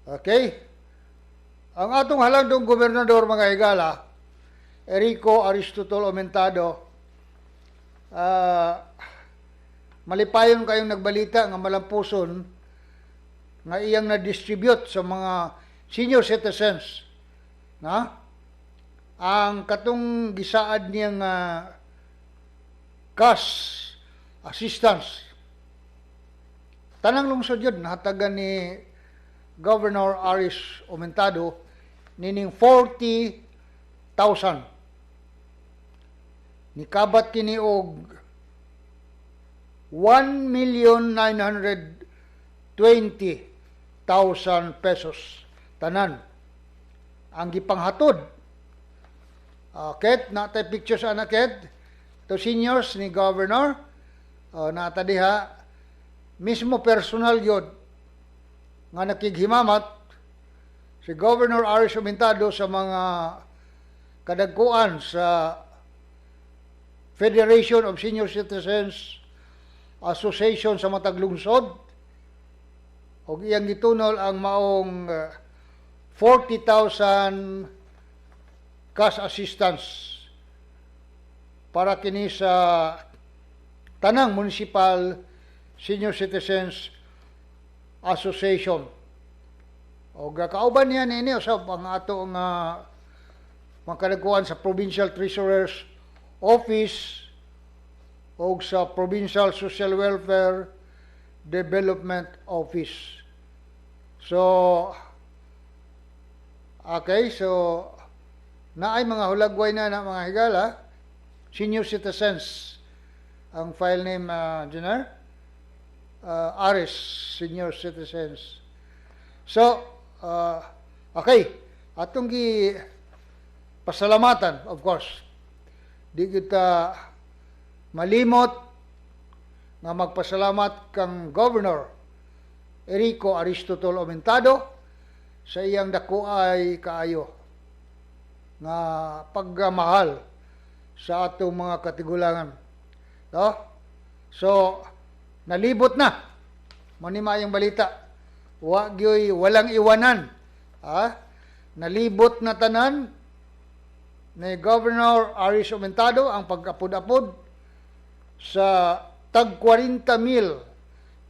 Okay? Ang atong halangdong gobernador, mga higala, Erico Aristotle Aumentado, malipayon kayong nagbalita nga malampuson nga iyang na-distribute sa mga senior citizens na ang katong gisaad niyang cash assistance. Tanang lungsod yun nahatagan ni Governor Aris Aumentado nining 40,000. Nikabat kini og 1,920,000 pesos tanan ang gipanghatod. Ket naa tay pictures ana, ket to seniors ni governor, nata diha mismo, personal yun nga nakighimamat si Governor Aris Aumentado sa mga kadagkuan sa Federation of Senior Citizens Association sa matag lungsod ug iyang gitunol ang maong 40,000 cash assistance para kini sa tanang Municipal Senior Citizens Association. O kauban niya nini usab ang ato nga mga kadagkuan sa Provincial Treasurer's Office o sa Provincial Social Welfare Development Office. So, okay, so naay mga hulagway na na, mga higala, senior citizens. Ang file name, engineer? Aris, senior citizens. So, okay, atong gi pasalamatan, of course. Di kita malimot nga magpasalamat kang Governor Erico Aristotle Aumentado sa iyang dako ay kaayo nga pagmahal sa atong mga katigulangan. No? So, nalibot na. Mao ni maayong balita. Wa gyoy walang iwanan. Ha? Nalibot na tanan ni Governor Aris Aumentado ang pag-apod-apod sa tag 40 mil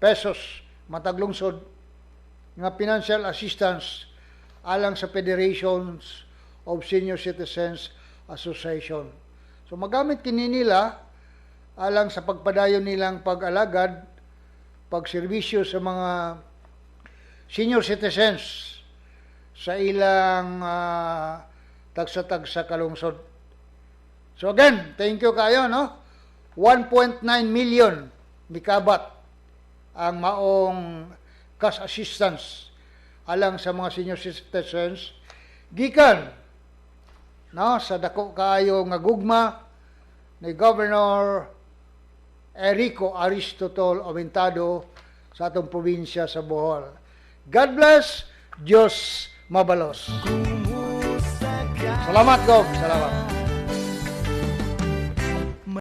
pesos matag lungsod nga financial assistance alang sa Federations of Senior Citizens Association. So magamit kini nila alang sa pagpadayon nilang pag-alagad, pagserbisyo sa mga senior citizens sa ilang tagsa-tagsa kalungsod. So again, thank you kayo, no? 1.9 million mikabat ang maong cash assistance alang sa mga senior citizens gikan, no, sa dako kaayo nga gugma ni Governor Erico Aristotle Aumentado sa atong probinsya sa Bohol. God bless, Diyos mabalos. Kumusta ka? Salamat, Gov. Salamat.